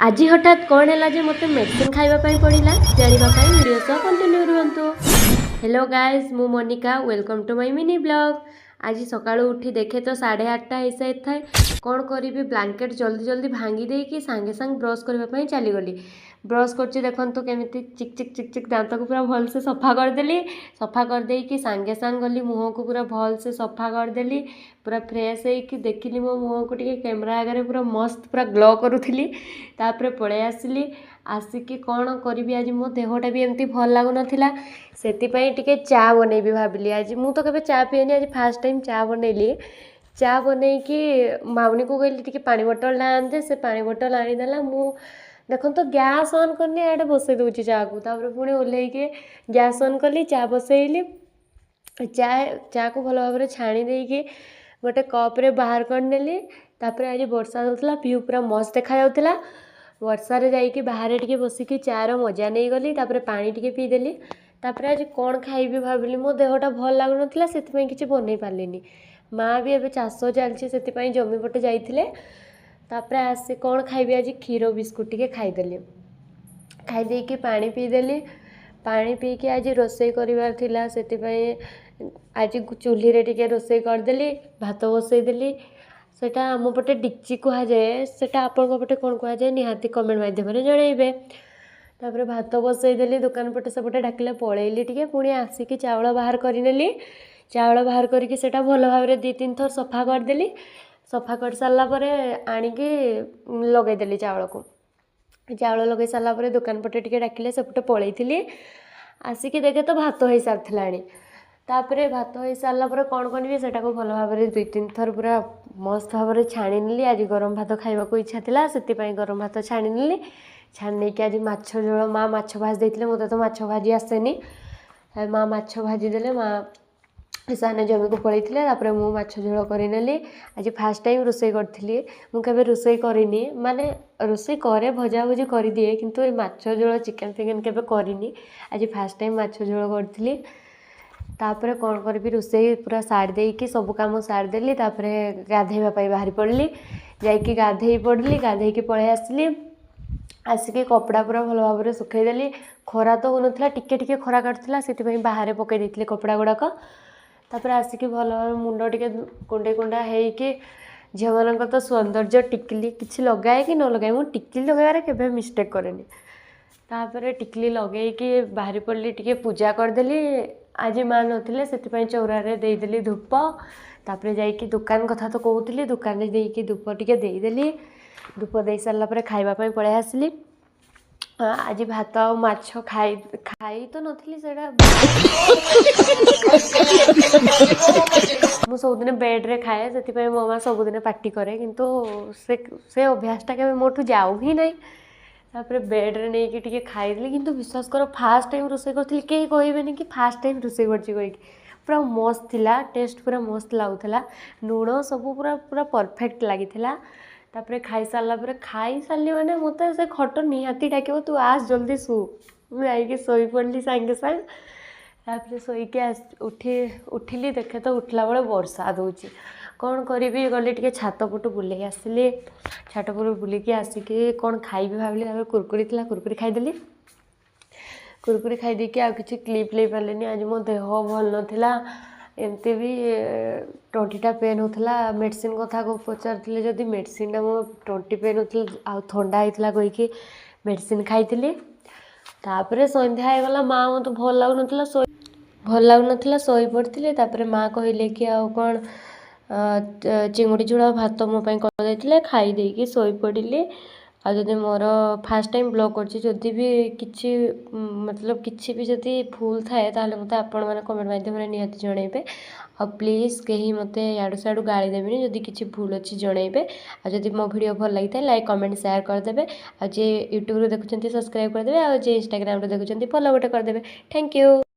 ଆଜି ହଠାତ୍ କ'ଣ ହେଲା ଯେ ମୋତେ ମେଡ଼ିସିନ୍ ଖାଇବା ପାଇଁ ପଡ଼ିଲା, ଜାଣିବା ପାଇଁ ଭିଡ଼ିଓ ସହ କଣ୍ଟିନ୍ୟୁ ରୁହନ୍ତୁ। ହ୍ୟାଲୋ ଗାଇଜ୍, ମୁଁ Monika. Welcome to my mini vlog. ଆଜି ସକାଳୁ ଉଠି ଦେଖେ ତ 8:30 ହେଇସାରିଥାଏ। କ'ଣ କରିବି, ବ୍ଲାଙ୍କେଟ୍ ଜଲ୍ଦି ଜଲ୍ଦି ଭାଙ୍ଗି ଦେଇକି ସାଙ୍ଗେ ସାଙ୍ଗେ ବ୍ରସ୍ କରିବା ପାଇଁ ଚାଲିଗଲି। ବ୍ରସ୍ କରୁଛି, ଦେଖନ୍ତୁ କେମିତି ଚିକ୍ ଚିକ୍ ଚିକ୍ ଚିକ୍ ଦାନ୍ତକୁ ପୁରା ଭଲସେ ସଫା କରିଦେଲି। ସଫା କରିଦେଇକି ସାଙ୍ଗେ ସାଙ୍ଗେ ଗଲି, ମୁହଁକୁ ପୁରା ଭଲସେ ସଫା କରିଦେଲି। ପୁରା ଫ୍ରେଶ୍ ହେଇକି ଦେଖିଲି ମୋ ମୁହଁକୁ ଟିକେ କ୍ୟାମେରା ଆଗରେ, ପୁରା ମସ୍ତ, ପୁରା ଗ୍ଲୋ କରୁଥିଲି। ତାପରେ ପଳେଇ ଆସିଲି। ଆସିକି କ'ଣ କରିବି, ଆଜି ମୋ ଦେହଟା ବି ଏମିତି ଭଲ ଲାଗୁନଥିଲା, ସେଥିପାଇଁ ଟିକେ ଚା ବନେଇବି ଭାବିଲି। ଆଜି ମୁଁ ତ କେବେ ଚା ପିଏନି, ଆଜି ଫାର୍ଷ୍ଟ ଟାଇମ୍ ଚା ବନେଇଲି। ଚା ବନେଇକି ମାଉନୀକୁ କହିଲି, ଟିକେ ପାଣି ବୋଟଲଟା ଆଣିଦେ। ସେ ପାଣି ବୋଟଲ ଆଣିଦେଲା। ମୁଁ ଦେଖନ୍ତୁ ଗ୍ୟାସ୍ ଅନ୍ କରିନି, ଏଆଡ଼େ ବସେଇ ଦେଉଛି ଚାକୁ। ତାପରେ ପୁଣି ଓହ୍ଲେଇକି ଗ୍ୟାସ୍ ଅନ୍ କଲି, ଚା ବସେଇଲି। ଚାକୁ ଭଲ ଭାବରେ ଛାଣି ଦେଇକି ଗୋଟେ କପ୍ରେ ବାହାର କରିନେଲି। ତାପରେ ଆଜି ବର୍ଷା ହେଉଥିଲା, ଭିଉ ପୁରା ମସ୍ତ ଦେଖାଯାଉଥିଲା। ବର୍ଷାରେ ଯାଇକି ବାହାରେ ଟିକେ ବସିକି ଚାର ମଜା ନେଇଗଲି। ତାପରେ ପାଣି ଟିକେ ପିଇଦେଲି। ତାପରେ ଆଜି କ'ଣ ଖାଇବି ଭାବିଲି। ମୋ ଦେହଟା ଭଲ ଲାଗୁନଥିଲା, ସେଥିପାଇଁ କିଛି ବନେଇ ପାରିଲିନି। ମା ବି ଏବେ ଚାଷ ଚାଲିଛି, ସେଥିପାଇଁ ଜମି ପଟେ ଯାଇଥିଲେ। ତାପରେ ଆସି କ'ଣ ଖାଇବି, ଆଜି କ୍ଷୀର ବିସ୍କୁଟ୍ ଟିକେ ଖାଇଦେଲି। ଖାଇଦେଇକି ପାଣି ପିଇଦେଲି। ପାଣି ପିଇକି ଆଜି ରୋଷେଇ କରିବାର ଥିଲା, ସେଥିପାଇଁ ଆଜି ଚୁଲିରେ ଟିକେ ରୋଷେଇ କରିଦେଲି। ଭାତ ବସେଇଦେଲି। ସେଇଟା ଆମ ପଟେ ଡିକ୍ଚି କୁହାଯାଏ, ସେଇଟା ଆପଣଙ୍କ ପଟେ କ'ଣ କୁହାଯାଏ, ନିହାତି କମେଣ୍ଟ ମାଧ୍ୟମରେ ଜଣାଇବେ। ତାପରେ ଭାତ ବସେଇଦେଲି। ଦୋକାନ ପଟେ ସେପଟେ ଡାକିଲେ, ପଳେଇଲି ଟିକେ। ପୁଣି ଆସିକି ଚାଉଳ ବାହାର କରିନେଲି। ଚାଉଳ ବାହାର କରିକି ସେଇଟା ଭଲ ଭାବରେ ଦୁଇ ତିନି ଥର ସଫା କରିଦେଲି। ସଫା କରିସାରିଲା ପରେ ଆଣିକି ଲଗେଇଦେଲି ଚାଉଳକୁ। ଚାଉଳ ଲଗେଇ ସାରିଲା ପରେ ଦୋକାନ ପଟେ ଟିକେ ଡାକିଲେ, ସେପଟେ ପଳେଇଥିଲି। ଆସିକି ଦେଖେ ତ ଭାତ ହେଇସାରିଥିଲାଣି। ତାପରେ ଭାତ ହେଇସାରିଲା ପରେ କ'ଣ କରିବି, ସେଇଟାକୁ ଭଲ ଭାବରେ ଦୁଇ ତିନି ଥର ପୁରା ମସ୍ତ ଭାବରେ ଛାଣି ନେଲି। ଆଜି ଗରମ ଭାତ ଖାଇବାକୁ ଇଚ୍ଛା ଥିଲା, ସେଥିପାଇଁ ଗରମ ଭାତ ଛାଣି ନେଲି। ଛାଣି ନେଇକି ଆଜି ମାଛ ଝୋଳ, ମା ମାଛ ଭାଜି ଦେଇଥିଲେ। ମୋତେ ତ ମାଛ ଭାଜି ଆସେନି, ମା ମାଛ ଭାଜିଦେଲେ। ମା ସେମାନେ ଜମିକୁ ପଳେଇଥିଲେ। ତାପରେ ମୁଁ ମାଛ ଝୋଳ କରିନେଲି। ଆଜି ଫାର୍ଷ୍ଟ ଟାଇମ୍ ରୋଷେଇ କରିଥିଲି। ମୁଁ କେବେ ରୋଷେଇ କରିନି, ମାନେ ରୋଷେଇ କରେ, ଭଜାଭୁଜି କରିଦିଏ, କିନ୍ତୁ ଏ ମାଛ ଝୋଳ, ଚିକେନ୍ ଫିକେନ୍ କେବେ କରିନି। ଆଜି ଫାର୍ଷ୍ଟ ଟାଇମ୍ ମାଛ ଝୋଳ କରିଥିଲି। ତାପରେ କ'ଣ କରିବି, ରୋଷେଇ ପୁରା ସାରି ଦେଇକି, ସବୁ କାମ ସାରିଦେଲି। ତାପରେ ଗାଧେଇବା ପାଇଁ ବାହାରି ପଡ଼ିଲି। ଯାଇକି ଗାଧେଇ ପଡ଼ିଲି। ଗାଧେଇକି ପଳେଇ ଆସିଲି। ଆସିକି କପଡ଼ା ପୁରା ଭଲ ଭାବରେ ଶୁଖେଇଦେଲି। ଖରା ତ ହେଉନଥିଲା, ଟିକେ ଟିକେ ଖରା କାଟୁଥିଲା, ସେଥିପାଇଁ ବାହାରେ ପକାଇ ଦେଇଥିଲି କପଡ଼ା ଗୁଡ଼ାକ। ତାପରେ ଆସିକି ଭଲ ଭାବରେ ମୁଣ୍ଡ ଟିକେ କୁଣ୍ଡେଇ କୁଣ୍ଡା ହେଇକି, ଝିଅମାନଙ୍କର ତ ସୌନ୍ଦର୍ଯ୍ୟ ଟିକିଲି, କିଛି ଲଗାଏ କି ନ ଲଗାଏ, ମୁଁ ଟିକିଲି ଲଗାଇବାରେ କେବେ ମିଷ୍ଟେକ୍ କରେନି। ତାପରେ ଟିକିଲି ଲଗେଇକି ବାହାରି ପଡ଼ିଲି, ଟିକେ ପୂଜା କରିଦେଲି। ଆଜି ମା ନଥିଲେ, ସେଥିପାଇଁ ଚଉରାରେ ଦେଇଦେଲି ଧୂପ। ତାପରେ ଯାଇକି ଦୋକାନ କଥା ତ କହୁଥିଲି, ଦୋକାନରେ ଦେଇକି ଧୂପ ଟିକେ ଦେଇଦେଲି। ଧୂପ ଦେଇ ସାରିଲା ପରେ ଖାଇବା ପାଇଁ ପଳେଇ ଆସିଲି। ଆଜି ଭାତ ଆଉ ମାଛ ଖାଇ ଖାଇ ତ ନଥିଲି ସେଇଟା। ମୁଁ ସବୁଦିନ ବେଡ଼୍ରେ ଖାଏ, ସେଥିପାଇଁ ମୋ ମା ସବୁଦିନ ପାଟି କରେ, କିନ୍ତୁ ସେ ଅଭ୍ୟାସଟା କେବେ ମୋଠୁ ଯାଉ ହିଁ ନାହିଁ। ତାପରେ ବେଡ଼୍ରେ ନେଇକି ଟିକେ ଖାଇଦେଲି। କିନ୍ତୁ ବିଶ୍ୱାସ କର, ଫାର୍ଷ୍ଟ ଟାଇମ୍ ରୋଷେଇ କରିଥିଲି, କେହି କହିବେନି କି ଫାର୍ଷ୍ଟ ଟାଇମ୍ ରୋଷେଇ କରିଛି କହିକି। ପୁରା ମସ୍ତ ଥିଲା ଟେଷ୍ଟ, ପୁରା ମସ୍ତ ଲାଗୁଥିଲା। ଲୁଣ ସବୁ ପୁରା ପୁରା ପରଫେକ୍ଟ ଲାଗିଥିଲା। ତାପରେ ଖାଇସାରିଲା ପରେ, ଖାଇସାରିଲି ମାନେ ମୋତେ ସେ ଖଟ ନିହାତି ଡାକିବ, ତୁ ଆସ ଜଲ୍ଦି ଶୋ। ମୁଁ ଯାଇକି ଶୋଇପଡ଼ିଲି ସାଙ୍ଗେ ସାଙ୍ଗେ। ତାପରେ ଶୋଇକି ଉଠି ଉଠିଲି, ଦେଖେ ତ ଉଠିଲା ବେଳେ ବର୍ଷା ଦେଉଛି। କ'ଣ କରିବି, ଗଲି ଟିକେ ଛାତ ପଟୁ ବୁଲେଇ ଆସିଲି। ଛାତ ପଟୁ ବୁଲିକି ଆସିକି କ'ଣ ଖାଇବି ଭାବିଲି। ତାପରେ କୁରକୁରି ଥିଲା, କୁରକୁରି ଖାଇଦେଲି। କୁରକୁରି ଖାଇଦେଇକି ଆଉ କିଛି କ୍ଲିପ୍ ନେଇପାରିଲିନି। ଆଜି ମୋ ଦେହ ଭଲ ନଥିଲା, ଏମିତି ବି ତଣ୍ଟିଟା ପେନ୍ ହେଉଥିଲା। ମେଡ଼ିସିନ୍ କଥା ପଚାରୁଥିଲେ ଯଦି, ମେଡ଼ିସିନ୍ଟା ମୋ ତଣ୍ଟି ପେନ୍ ହେଉଥିଲା ଆଉ ଥଣ୍ଡା ହେଇଥିଲା କହିକି ମେଡ଼ିସିନ୍ ଖାଇଥିଲି। ତାପରେ ସନ୍ଧ୍ୟା ହେଇଗଲା। ମା ମୋତେ ଭଲ ଲାଗୁନଥିଲା, ଭଲ ଲାଗୁନଥିଲା, ଶୋଇପଡ଼ିଥିଲି। ତାପରେ ମା କହିଲେ କି ଆଉ କ'ଣ, ଚିଙ୍ଗୁଡ଼ି ଝୋଳ ଭାତ ମୋ ପାଇଁ କରିଦେଇଥିଲେ, ଖାଇ ଦେଇକି ଶୋଇପଡ଼ିଲି। ଆଉ ଯଦି ମୋର ଫାର୍ଷ୍ଟ ଟାଇମ୍ ବ୍ଲଗ୍ କରୁଛି, ଯଦି ବି କିଛି ମତଲବ କିଛି ବି ଯଦି ଭୁଲ ଥାଏ, ତାହେଲେ ମୋତେ ଆପଣମାନେ କମେଣ୍ଟ ମାଧ୍ୟମରେ ନିହାତି ଜଣାଇବେ। ଆଉ ପ୍ଲିଜ୍ କେହି ମୋତେ ଇଆଡ଼ୁ ସିଆଡ଼ୁ ଗାଳି ଦେବେନି। ଯଦି କିଛି ଭୁଲ ଅଛି ଜଣାଇବେ। ଆଉ ଯଦି ମୋ ଭିଡ଼ିଓ ଭଲ ଲାଗିଥାଏ, ଲାଇକ୍, କମେଣ୍ଟ, ସେୟାର କରିଦେବେ। ଆଉ ଯିଏ ୟୁଟ୍ୟୁବ୍ରୁ ଦେଖୁଛନ୍ତି, ସବସ୍କ୍ରାଇବ୍ କରିଦେବେ। ଆଉ ଯିଏ ଇନଷ୍ଟାଗ୍ରାମରୁ ଦେଖୁଛନ୍ତି, ଫଲୋ ଗୋଟେ କରିଦେବେ। Thank you.